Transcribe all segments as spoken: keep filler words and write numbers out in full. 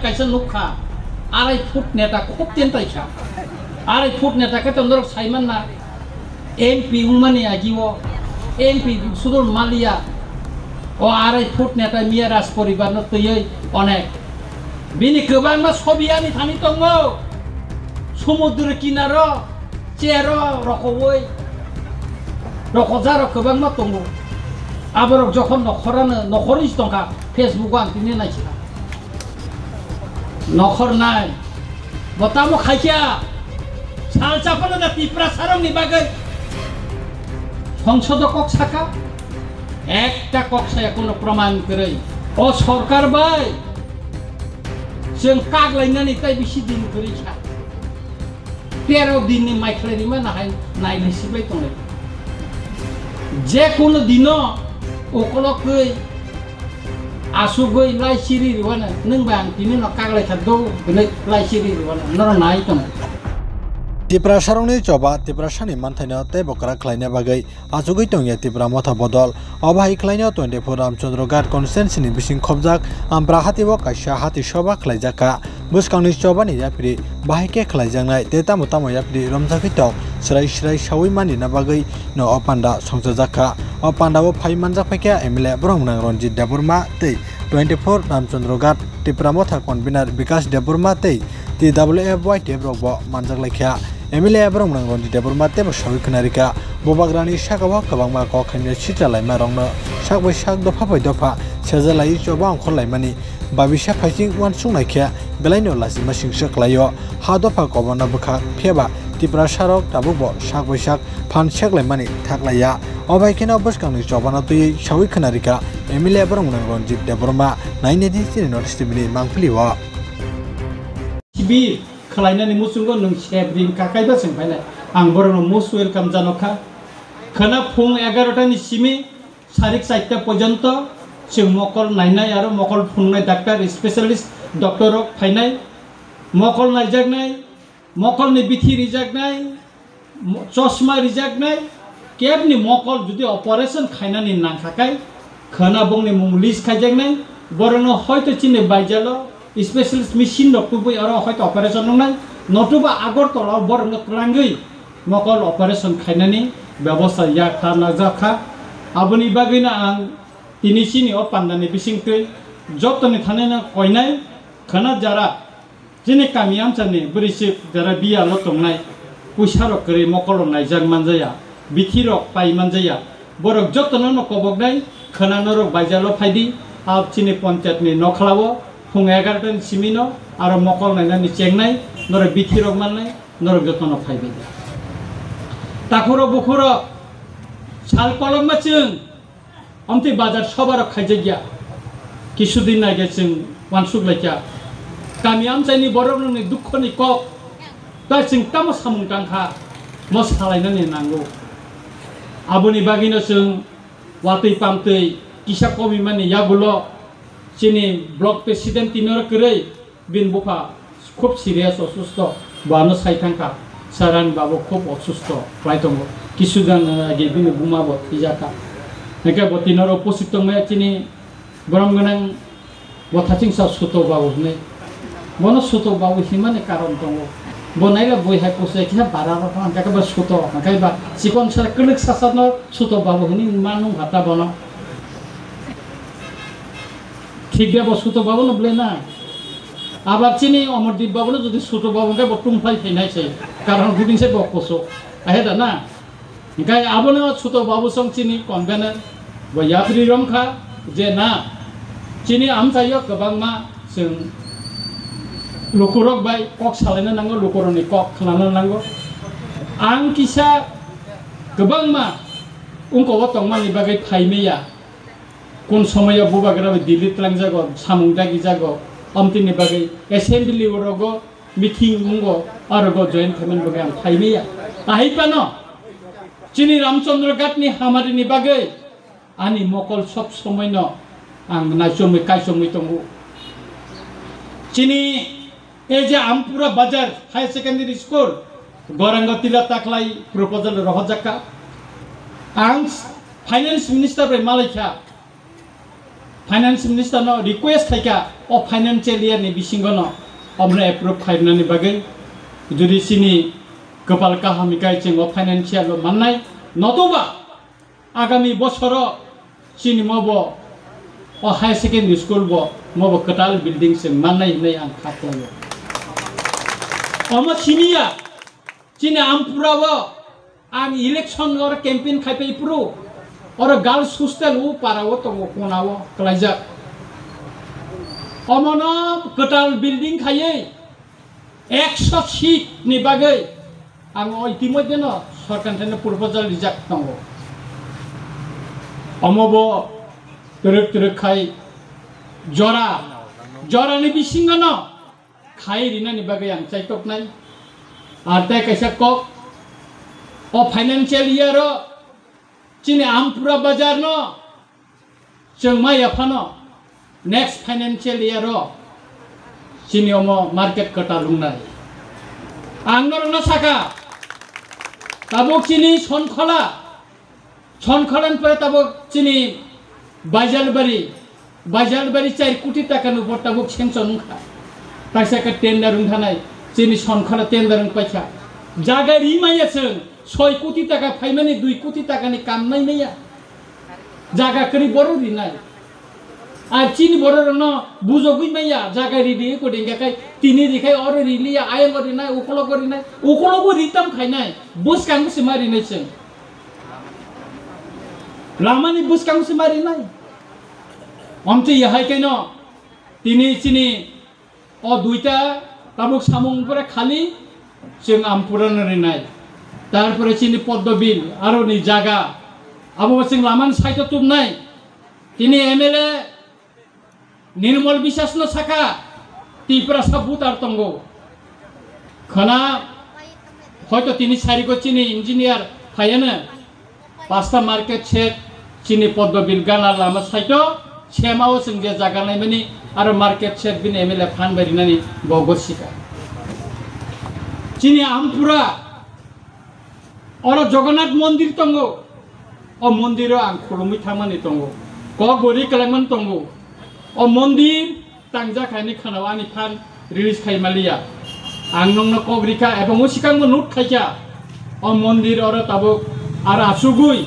Kaisa nukha, arai foot neta khub tentai kha. Arai foot neta khe to norok saiman na, M P wngmani agi o, M P Sudol Malia, o arai foot neta miya Raj poribar no twiwi onek. Bini kwbangma sobi ani thani tongo, sumudro kinaro, chair o rokowi, rokojarok kwbangma tongo. Aborok jokhon nokhorano, nokhorwi tongkha, Facebook o ang tini naikha. Nokhornai. Bo tamo khaikha? Sal chapalo da Tiprasarokni bagwi. Songsodo kok saka? Ekta kok saya kono proman kwrwi. O sorkar bai. Chwng kaglainani tai bisi din kwrwi kha. Tero dinni maikhlai rima nahai nailai sibai tonglai. Je kono dino ukolokwi asugwi lai siri rwano, nwng bai ang tini no kaglai thak do, bini lai siri rwano, norok nai tongo. Tiprasarokni choba, Tiprasani manthaino tei bokra khlaina bagwi achugwi tongya Tipra Motha bodol. Obo hai khlaino twenty-four Ramchandra Ghat constituency ni bising khobjak Amra hati o kaisa hati soba khlaijak kha. Bwskangni chobani yapri bahai khe khlaijaknai tei tamo tamo yapri romjagwi tong swrai swrai saui manina bagwi no o panda songchajak kha. O panda o phai manjak phaikha M L A borok mwnang Ranjit Debbarma tei twenty-four Ramchandra Ghat Tipra Motha convener Bikash Debbarma tei T W F Y T F rok bo manjak laikha. M L A borok mwnang Ranjit Debbarma teibo saui khwnarikha. Bubagrani saka o kwbangma kok hamya sitra laima rokno sak bai sak dopha bai dopha sejalai choba ongkhor laimani babisa phaising uansuk naikhe belaino lachima singsa kwlaio. Ha dopha koborno bwkha phiyaba Tiprasarok tabukbo sak bai sak phan sek laimani thaklaiya. Obai kheno bwskangni chobano twiwi saui khwnarikha M L A borok mwnang Ranjit Debbarma. Nainedi chini North East T V ni mangpili o. Sibi khwlainani muchungo nwng sep ring kakai ba chwng phainai. Ang borokno most welcome janokha. Khwna phung egarota ni simi sarik chaita porjonto chwng mokol nainai aro mokol phunuknai doctor, specialist doctor rok phainai. Mokol naijaknai, mokolni bithi rijaknai, mo-, chosma rijaknai, kebni mokol jodi operation khainani nangkha kai, khwna bongni mung list khaijaknai, borokno hoito chini baijalo specialist machine rok tubui oro hoito operation wngnai, notuba Agartala o borokno twlangwi mokol operation khainani bebosta yakha nangjakha. Aboni bagwino ang tini chini o pandani bisingtwi jotoni thanino koinai khwna jara. Chini kami amchani bwrwisik jara biyalo tongnai, puisarok kwrwi mokolrok naijak manjaya, bithirok pai manjaya, borok jotono no koboknai khwna norok baijalo phaidi, a chini ponchayatni nokhlao phung egarota ni simino aro mokol nainani chengnai, norok bithirok mannai, norok jotono phaibaidi. Takhurok bukhurok sal kolokma chwng Amtwi bazar sobarok khaijakya, kisudin naikhe chwng uansuk laikha. Kami amchaini borok rokni dukhoni kok, tei chwng tamo samung tangkha, mo salainani nango. Aboni bagwino chwng watwi pamtwi kisa komimani yagulo chini block president tinoro kwrwi, Bini bupha khub serious osusto, bo ano sai thangkha, Saran babu khub osusto khlai tongo, kisu jan age bini buma bo thwijakha. Hingkhe bo tinoro upasthit tongmaya chini borom gwnang bo thachingsa Suto babu hinwi. Bono Suto babu himani karon tongo. Bo naila bui hai kusai kisa bara rok hwnkhe bo Suto hwnkhe ba chikon sara kwlwk sasano Suto babu hinwi ma nung hata bono. Thik de bo Suto babu no ble na. Abar chini Omordeep babu no jodi Suto babu hwnkhe bo tungphai phainai se. Karon gubin se bo kusu. Ahe da na. Hingkhe abono Suto babu song chini convener bo yapri romkha je na. Chini amchaio kwbangma chwng lukurok bai kok salaina nango, lukurokni kok khnana nango. Ang kisa kwbangma ungko o tongmani bagwi phaimaya. Kun somoyo bubagra bai Delhi twlangjago, samung dagijago, omtini bagwi assembly rogo meeting wngo, arogo join khaimani bagwi ang phaimaya. Ahai phano chini Ramchandra Ghat ni hamari ni bagwi ani mokol sob somoi no ang naichomwi kaichomwi tongo. Chini Ei je Ampura Bazar Higher Secondary School, Gorango Tila Taklai proposal rohorjakha. Ang Finance Minister bai malaikha. Finance Minister no request khaikha, o financial year ni bisingo no omno approve khainani bagwi, jodi chini kwpal kaham hikai chwng o financial o mannai, notoba agami bosoro chini mobo o higher secondary school bo mobo kwtal building chwng mannai hinwi ang kha khlaio. Omo simiya chini Ampura o ang election or campaign khaipai phuru oro girls hostel o para o tongo kona o kwlaijak. Omono kwtal building khaiwi ekso seat ni bagwi ang o itimodhyeno sorkar thani proposal rijak tongo. Omo bo twrwk twrwk khai jora, jorani bisingo no khai rinani bagwi ang chaitoknai. Ar tei kaisa kok, o financial year o chini Ampura bazar no chwng maya phano next financial year o chini omo market kwtal wngnai. Ang norokno saka, tabuk chini Sonkhola, Sonkhola ni pore tabuk chini Baijalbari, Baijalbari char koti taka ni upor tabuk sanction wngkha. Kaisa khe tender wngthanai, chini Sonkhola tender wngpaikha. Jaga rimaya chwng soi koti taka phaimani dui koti taka ni kam naimaya. Jaga kwrwi borok rinai. Ar chini borok rokno bujogwi manya jaga ridi ko dengya khai tini rikhai oro riliya ayang rinai ukologo rinai ukologo ritam khainai bwskango se ma rinai chwng. Lamani bwskango se ma rinai. Omtwi yahai kaino tini chini o duita tabuk samung pore khali chwng Ampura no rinai. Tarpore chini Poddo Bill aro ni jaga abo chwng lamani side o tubnai. Tini M L A Nirmal Biswas no saka Tiprasa voter tongo. Khana hoito tini sarigo chini engineer phaiya no. Pasta market shed chini Poddo Bill gana lama side o sema o chwng je jaga naimani aro market shed bini M L A phan bai rinani bo gosika. Chini Ampura oro Jagannath mondir tongo. O mondir o ang khulumwi thangmani tongo. Kok bo ri kwlangmani tongo. O mondir tangjak hai ni khana o ani phan release khai maliya. Ang nokno kok rikha ebong o sikang bo note khaikha. O mondir oro tabuk aro asugwi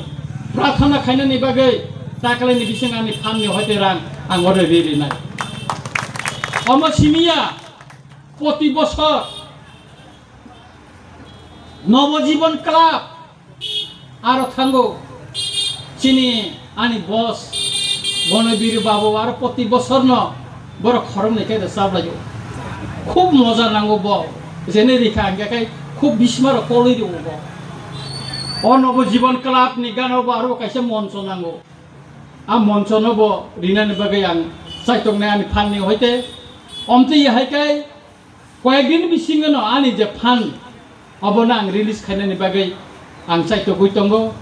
prathana khainani bagwi taklai ni bising ani phan ni hoite rang ang oro ri rinai. Omo simiya poti bosor Nobo Jibon Club aro thango chini ani boss Bonobiru babu aro poti bosorno borok khoroknwi khe rwchap laio. Khub moja nango bo. Jene rikha hwnkhe khai khub bismaro kolwi rwo bo. O Nobo Jibon Club ni gana bo aro kaisa moncho nango. A monchono bo rinani bagwi ang chaitoknai ani phanni hoite. Omtwi hai kai Koyekdin bisingo no ani je phan, obono ang release khainani bagwi ang chaitogwi tongo.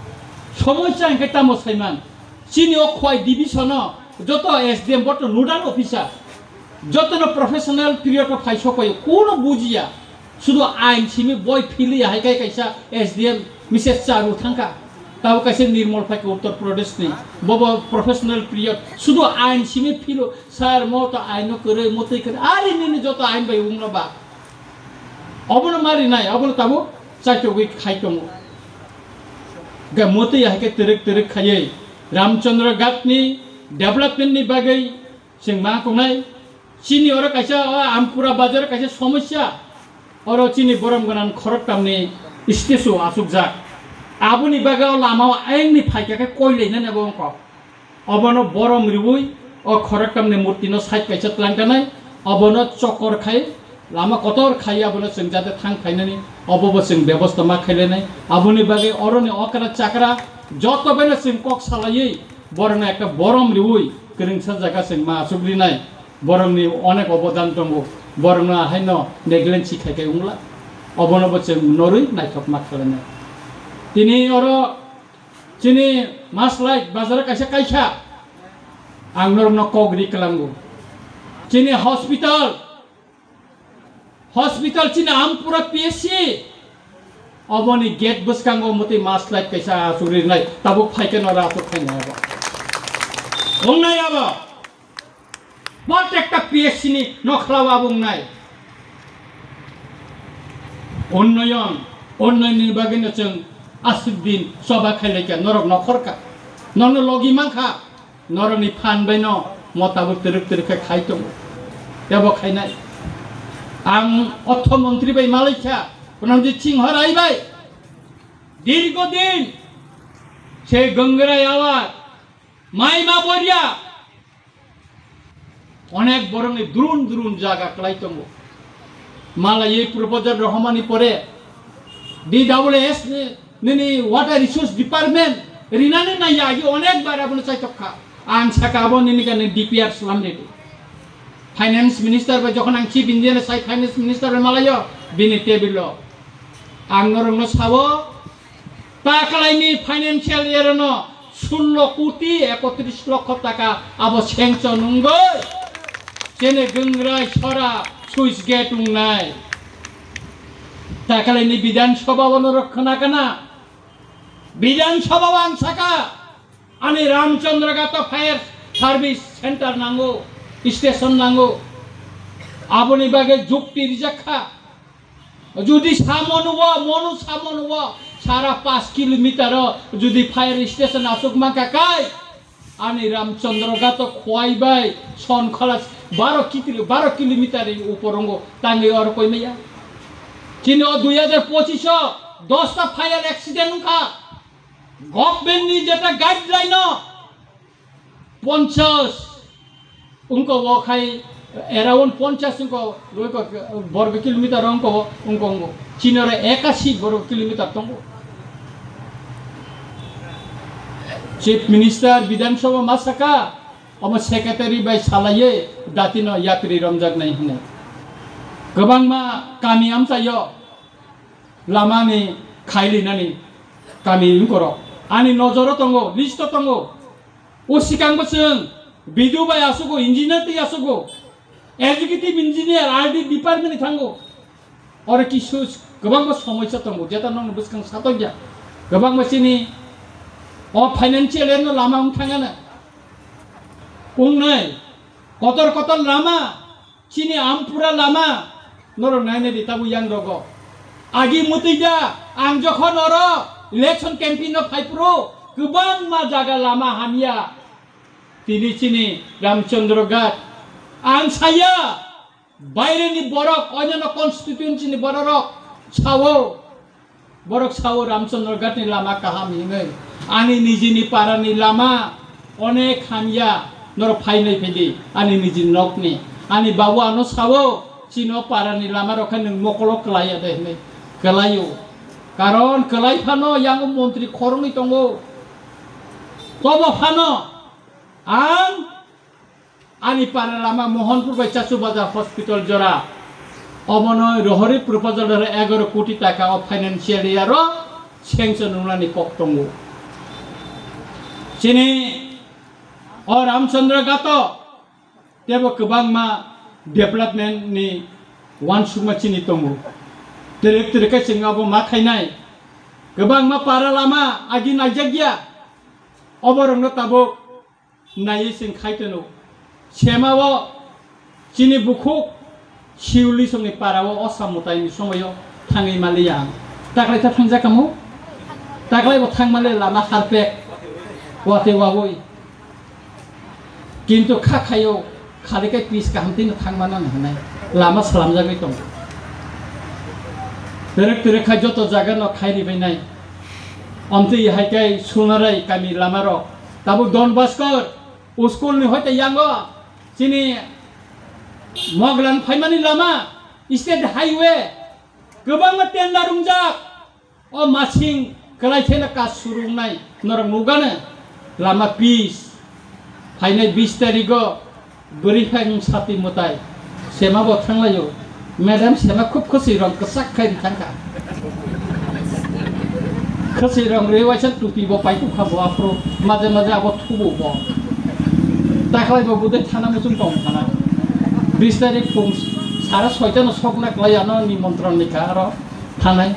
Somosya hwnkhe tamo saiman, chini o Khowai division o joto S D M boto nodal officer, jotono professional period o phai sokoi, kuno bujiya, sudu ain simi boi philiya hai kai kaisa S D M Mister Charu thangkha. Tabo kaisa Nirmal phaikha Uttar Pradesh ni, bobo professional period, sudu ain simi philo, Sir, mo to aino kwrwi, mo twi kwrwi. Ari nini joto ain bai wngno ba. Obono mari nai, obono tabuk chaitogwi khai tongo. Ga mo twi hai khe twrwk twrwk khaiwi Ramchandra Ghat ni development ni bagwi chwng ma tongnai. Chini oro kaisa, o Ampura bazar kaisa somosya. Oro chini borom gwnang khoroktam ni statue asukjak. Aboni bagwi o lama o ayang ni phaikha khe koi lainani abo wngkha. Obono borom riui o khoroktamni murtino side kaisa twlang tanai, obono chokor khai, lama kotor khai abono chwng jate thang phainani, obobo chwng bebosta ma khailainai. Aboni bagwi oroni okra chakra joto baino chwng kok salaiwi borokno ekta borom riui kwrwngsa jaga chwng ma achuk rinai. Borokni onek obodan tongo, borokno ahaino negligence khai khai wngla, obonobo chwng norwi naithok ma khailainai. Tini oro Chini Maslai bazar kaisa kaisa ang norokno kok ri kwlango. Chini hospital, hospital chini Ampura P S C, oboni gate bwskango mutwi Maslai kaisa asuk rinai, tabuk phaikhe nora asuk khainai abo. Wngnai abo. Protekta P S C ni nokhla o abo wngnai. Unnoyon, unnoyonni bagwino chwng aswk din choba khailaikha, norok nokhorkha, norokno logi mankha, norokni phan baino motabok twrwk twrwk khe khai tongo. Tebo khainai. Ang ortho montri bai malaikha, Pranjit Singh Rai bai. Dirgo din se Gangrai awar, Maima Boria, onek borokni durun durun jaga kwlai tongo. Malai ei proposal rohormani pore D W S ni, nini Water Resource Department rinani naiya agi onek bar abono chaitok kha. Ang saka abo nini gani D P R slam ridi. Finance Minister bai jokhon ang Chief Engineer sai Finance Minister bai malaio bini table o. Ang norokno sabo, ta kalaini financial year no sullo koti ekotris lokho taka abo sanction wngwi chini Gangrai sora switch gate wngnai. Ta kalaini Bidhan Sabha o norok khna kana? Bidhan Sabha o ang saka, ani Ramchandra Ghat o fire service center nango, station nango. Aboni bagwi jukti rijak kha. Jodi samon o, mono samon o, sara pash kilometer o jodi fire station aswk mankha kai, ani Ramchandra Ghat o Khowai bai Sonkhola baro kilo-, baro kilometer ni upor ongo, tangwi oro koi maya. Chini o dui hajar pochis o dosta fire accident wngkha. Government ni jeta guideline o ponchas wngko o khai around ponchas wngko, wngko borgo kilometer wngko, wngko, wngko. Chini oro ekasi borgo kilometer tongo. Chief Minister Bidhan Sabha ma saka, omo secretary bai salaiye datino yapri romjaknai hinwi. Kwbangma kami amchaio lamani khailinani kami wngkorok. Ani nojoro tongo, list o tongo. O sikangbo chwng B D O bai asugo, engineer twi asugo, executive engineer, R D department ni thango. Oro kisu kwbangma somoisa tongo, jeta nokni bwskang satokya. Kwbangma chini o financial year no lama wng thangana. Wngnai, kotor kotor lama, chini Ampura lama, norok nainai di tabuk yang rogo. Agi mutui da, ang jokhon oro election campaign no phai phuru, kwbangma jaga lama hamya. Tini chini Ramchandra Ghat, ang saya, baireni borok, onyono constituency ni bororok sao, borok sao Ramchandra Ghat ni lama kaham hinwi. Ani nijini para ni lama onek hamya, norok phainai phaidi ani nijini nokni. Ani babu ano sao, chino para ni lama rok khe nwng mokolo kwlaiya de hinwi. Kwlaio. Karon kwlai phano yango montri khoroknwi tongo. Tobo phano ang ani para lama Mohanpur bai Chachu Bazar hospital jora omono rohori proposal ro egaro koti taka o financial year o sanction wngnani kok tongo. Chini o Ramchandra Ghat o tebo kwbangma development ni uansukma chini tongo. Twrwk twrwk khe chwng abo ma khainai. Kwbangma para lama agi naijakya. Oborokno tabuk naiwi chwng khai tono. Sema o chini bukhuk Siuli songni para o osa mwtaini somoio thangwi maliya ang. Taklai tha thangjak kamo? Taklai bo thang male lama harpek. Wate wawi. Kintu kha khaio khali kai pis kaham tino thang mana hinai lama salamjagwi tongo. Terek terek khai joto jaga no khai ribainai. Amtwi hai kai Sunarai kami lama rok. Tabuk Don Baskor school ni hoite yango chini Moglan phaimani lama, state highway, kwbangma tender wngjak. O masing kwlai kheno kaj suru wngnai norok nukgano lama pis. Phainai bis tarigo bwrwi phai wng sati mwtai. Sema bo thanglaio. Madam, sema khub khwswi rong kwchak khai ri thangkha. Khwswi rong rwi waisa tupi bo paikukha bo aphuru maje maje abo thubu bo. Taklai bo budai thana muchung tong thana. Bis tarik phung sara soita no sokna kwlai ano nimontron ni kha aro thanai.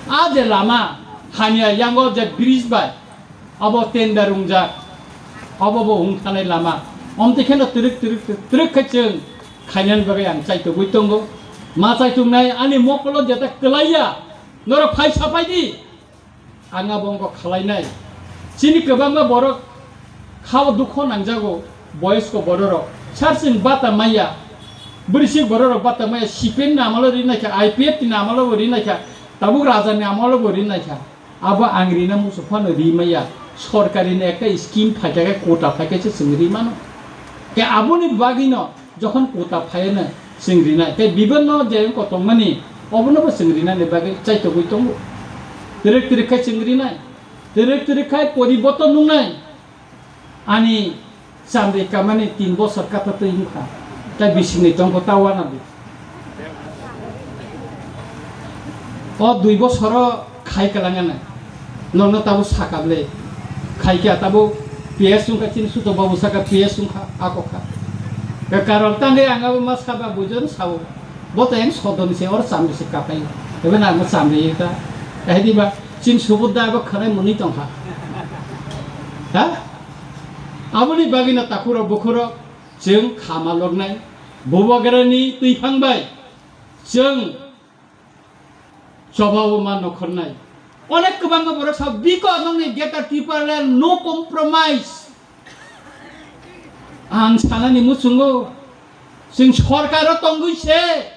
A je lama hamya yango je bridge bai abo tender wngjak. Abo bo wng thanai lama. Omtwi kheno twrwk twrwk twrwk khe chwng khainani bagwi ang chaitugwi tongo. Ma chaitungnai ani mokolo jeta kwlaiya, norok phai sapai di. Ang abo wngkha khalainai. Chini kwbangma borok khao dukho nangjago, boyosko bororok. Sar chwng bata maya, bwrwisik bororok bata maya, C P M ni amalo ri naikha, I P F T ni amalo bo ri naikha, tabuk raja ni amalo bo ri naikha. Abo ang rina muchung phano ri maya, sorkari ni ekta scheme phaikha khe, quota phaikha se chwng ri mano. Khe aboni bagwino jokhon quota phaiyano chwng rinai, tei bibinno je wngkha tongmani, obono bo chwng rinani bagwi chaitugwi tongo. Twrwk twrwk khe chwng rinai, twrwk twrwk khe poriborton wngnai. Ani chamri kamani tin bosor kata twi wngkha, tei bisingni tongkho ta uanadi. O dui bosoro khai kwlangano. Nono tabuk saka ble. Khaikha tabuk P S wngkha, chini Sutok babu saka P S wngkha, ako kha. Ka karon tangwi ang abo ma saba bujon sao. Bo to eng sodoni se or chamri se kapai. Ebe na mo chamri ta. Kahe diba chin subut da abo khanai muni tongkha. Ha? Aboni bagwi na takhuro bukhuro chwng khama loknai. Bubagrani twi phang bai chwng chobao ma nokhornai. Onek kwbangma borok sa, "Biko nongni Greater Tipraland no compromise." Ang sanani muchungo, chwng sorkaro tongwi se,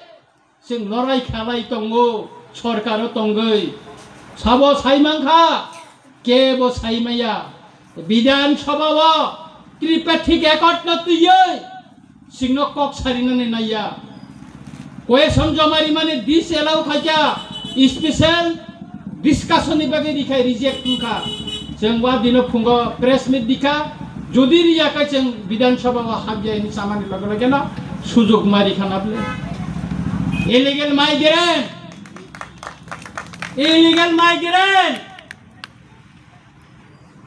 chwng lorai khalai tongo, sorkaro tongwi. Sabo saimangkha, kebo saimaya. Bidhan Sabha o Tripartite Accord no twiwi singno kok sarinani naiya. Question joma rimani disallow khaikha, special discussion ni bagwi rikhai reject wngkha. Chwng wa dino phungo press meet dikha, jodi riya khe chwng Bidhan Sabha o habya hini samani loge loge no sujog ma rikha na bole. Illegal migrant, illegal migrant.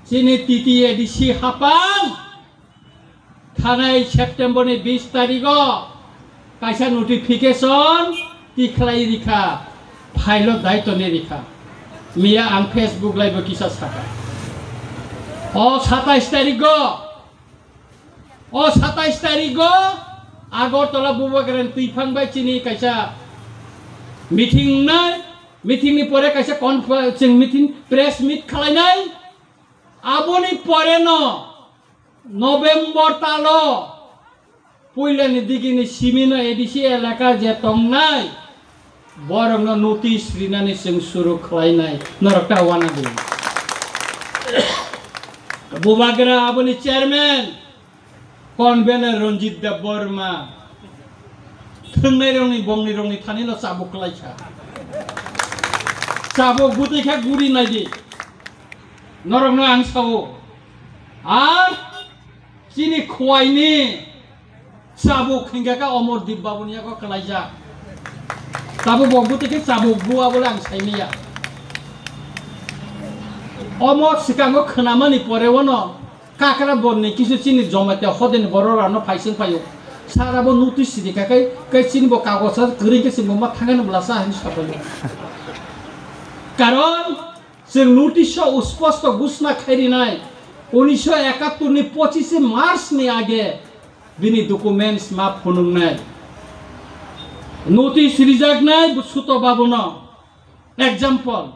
Chini T T A D C hapang thanai September ni bis tarigo kaisa notification tikhlai rikha, file o daitoni rikha. Miya ang Facebook live o kisa saka. O satais tarigo, o satais tarigo Agartala Bubagrani twiphang bai chini kaisa meeting wngnai, meeting ni pore kaisa conf-, chwng meeting, press meet khlainai. Aboni pore no November talo puilani digini simino A D C elaka je tongnai, borokno notice rinani chwng suru khlainai, norok ta uanadi. Bubagra aboni chairman, convener Ranjit Debbarma, thwngnairokni bongnirokni thanino chabuk klaikha. Chabuk bwtwi khe guri naidi. Norokno ang sao. Ar chini khwaini chabuk hingkha khe Omor Dip Babuni yago kwlaijak. Tabuk bo bwtwi khe chabuk bua bole ang saimaya. Omo swkango khwnamani pore ono kakra bonni kisu chini jomate hodeni borok rano phaising phaio. Sara bo notice sidi kakai kai chini bo kagosa kwrwi khe chini bo ma thangani bwlasa hinwi sapaio. Karon Chwng notice o usposto gusna khai rinai, unisho ekattor ni pochishe March ni age bini documents ma phunuknai. Notice rijaknai bo Suto Babuno. Example,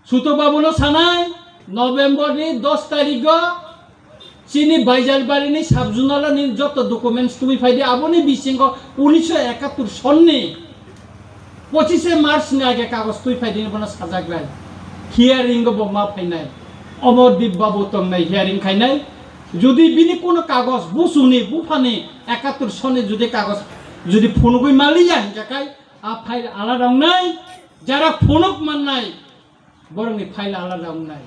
Suto Babuno sanai November ni dos tarikgo Chini Baijalbarini sub-zonal ni joto documents twi phaidi, aboni bisingo unisho ekattor sonni pochishe March ni age kagoj twi phaidi bono sajaknai. Hearing o bo ma phainai. Omor Dip Babu tongnai hearing khainai. Jodi bini kuno kagoj busuni buphani ekattor sonni jodi kagoj jodi phunugwi maliya hinkha khai a file alada wngnai, jara phunuk mannai, borokni file alada wngnai.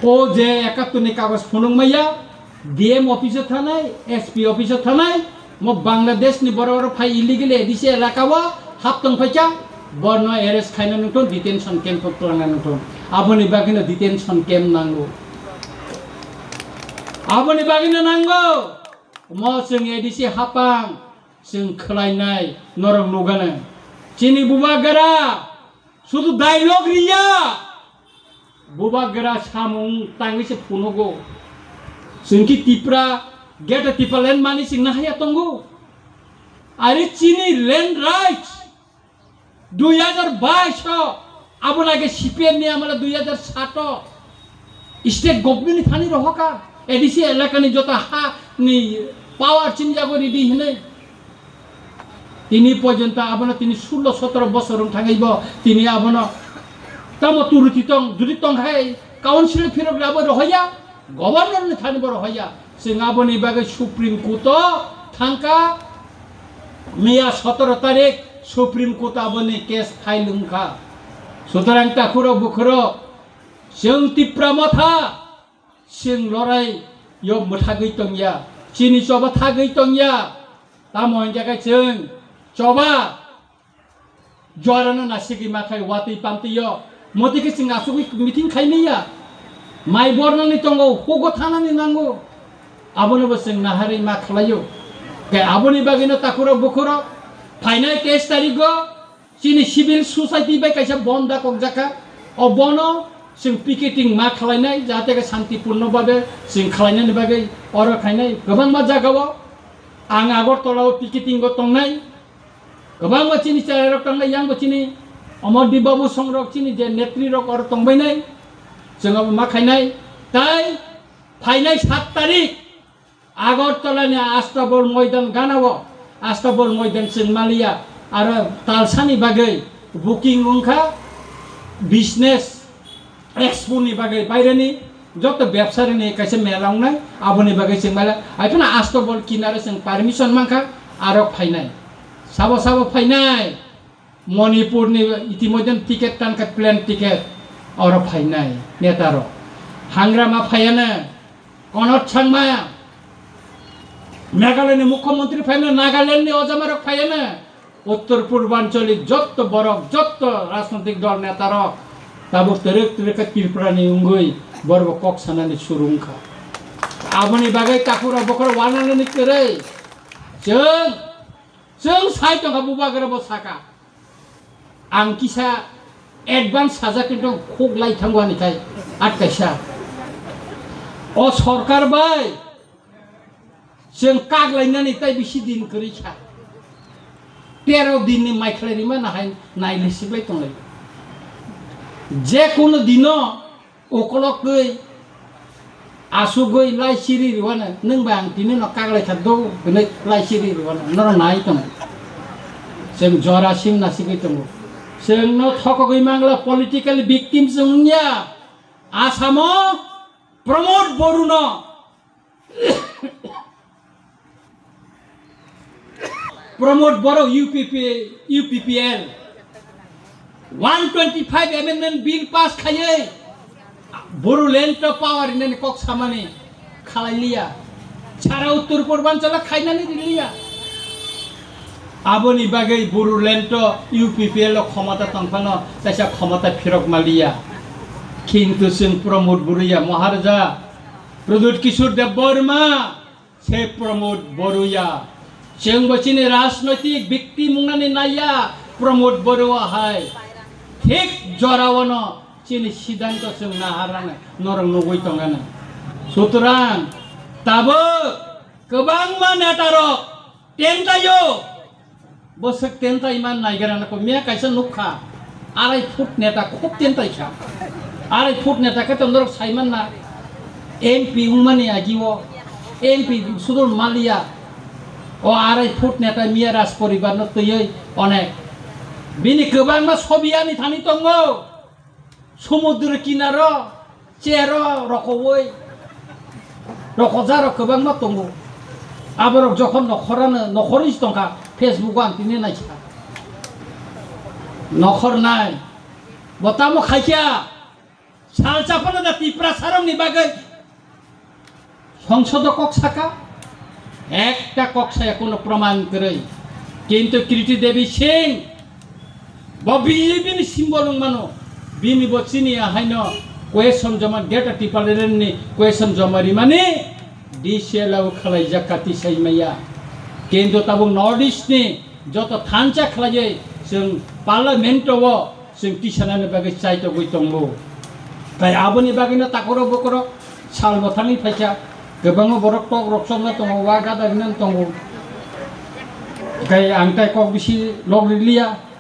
O je ekattor ni kagoj phunuk maya, D M office o thanai, S P office o thanai, mo Bangladesh ni borok rok phai illegal A D C elaka o hap tong phaikha, borno arrest khaina nungthung, detention camp o twlangna nungthung. Aboni bagwino detention camp nango. Aboni bagwino nango. Mo chwng A D C hapang. Chwng khwlainai norok nugano. Chini bubagra sudu dialogue riya. Bubagra samung tangwi se phunugo. Chwng ki Tipra, Greater Tipraland mani chwng nahaya tongo. Are chini land rights dui hajar bais o, abo lage C P M ni amala dui hajar sat o state government ni thani rohoka, A D C elaka ni joto ha ni power chini jago ridi hinwi. Tini porjonto abono tini sullo sotoro bosor wng thangwi bo tini abono tamo turuti tong, judi tong hai council phirok rabo rohoya, governor ni thani bo rohoya. Chwng aboni bagwi Supreme Court o thangka, miya sotoro tarik Supreme Court aboni case file wngkha. Sutorang takhurok bukhurok, chwng Tipra Motha, chwng lorai yo mwthagwi tongya, chini choba thagwi tongya. Tamo hwnkhe khe chwng choba jorano nasigwi ma khai watwi pamtwi yo. Motwi khe chwng asugwi meeting khai manya. Mai bornani tongo, hugo thanani nango. Abono bo chwng naharwi ma khlaio. Khe aboni bagwino takhurok bukhurok phainai teis tarigo chini civil society bai kaisa bondh dakokjakha. O bono chwng picketing ma khlainai, jahate khe santipurno babe chwng khlainani bagwi oro khainai. Kwbangma jagao ang Agartala o picketing o tongnai. Kwbangma chini cherairok tongnai, yang bo chini Omor Deep Babu songrok chini je netrirok oro tongbainai, chwng abo ma khainai. Tai phainai sat tarik Agartala ni Astabol Moidan ganao, Astabol Moidan chwng maliya, aro talsani bagwi booking wngkha business Expo ni bagwi baireni joto bebsari ni kaisa mela wngnai, aboni bagwi chwng mela. Aphano Astabol kinaro chwng permission mankha, arok phainai. Sabo sabo phainai. Manipur ni itimodhye ticket tankha, plane ticket, oro phainai netarok. Hangrama phaiana, Konod Sangma, Meghalaya ni Mukhyamantri phaina, Nagaland ni ojamarok phaiana, Uttor Purbanchali jotto borok, jotto rajnoitik dol netarok tabuk twrwk twrwk khe Tripura ni wngwi borok kok sanani suru wngkha. Aboni bagwi takhurok bokhorok wananani kwrwi chwng, chwng sai tongkha, bubagra bo saka. Ang kisa advance sajak kintu khuk lai thango ani khai at kaisa. O sorkar bai chwng kak lainani tai bisi din kwrwi kha. Tero din ni mai khlai rima na hai nai le siklai tonglai. Je kono dino Ukolok twi asugwi lai siri rwano, nwng bai ang tini no kaglai kha do, hwnwi lai siri rwano, norok nai tongo. Chwng jora sim nasigwi tongo. Chwng no thokogwi mangla political victim chwng wngya. Asamo Pramod Boruno Pramod Borok U P P, U P P L one twenty five amendment bill pass khaiwi Bodoland to power rinani kok samani khalai liya. Sara Uttor Purbanchalo khainani riliya. Aboni bagwi Bodoland to U P P L o khomota tongphano kaisa khomota phirok maliya. Kintu chwng Pramod Boruya Maharaja, Pradyut Kishore Debbarma, se Pramod Boruya. Chwng bo chini rajnoitik bikti mungnani naiya Pramod Boruya hai. Thik joraono chini siddhanto chwng naharnai, norok nugwi tongana. Sutrang tabuk kwbangma netarok tentaio. Bwswk tentai man naigra nako, miya kaisa nukha, arai foot neta khub tentai kha. Arai foot neta khe to norok sai manna, M P wngmani agio, M P Sudol Maliya, o arai foot neta miya Raj poribar no twiwi onek. Bini kwbangma sobi ani thani tongo. Sumudro kinaro chair o rokoui rokojarok kwbangma tongo. Aborok jokhon nokhorano, nokhorwi se tongkha, Facebook o ang tini naikha. Nokhornai. Bo tamo khaikha? Salsa phano da Tiprasarokni bagwi Songsodo kok saka, ekta kok saya kono proman kwrwi. Kintu Kriti Devi Singh, bo B J P ni symbol wng mano, bini bo chini haino question joma, Greater Tipraland ni question joma rimani D C L o khwlaijak kati sai maya. Kintu tabuk North East ni joto thansa khwlaiwi chwng Parliament o chwng tisanani bagwi chaitogwi tongo. Tai aboni bagwino takhorok bokhorok sal bo thangwi phaikha, Kwbangma borok tok rok chopna tongo, wa gada rinani tongo. Tei ang tai kok bisi lok riliya.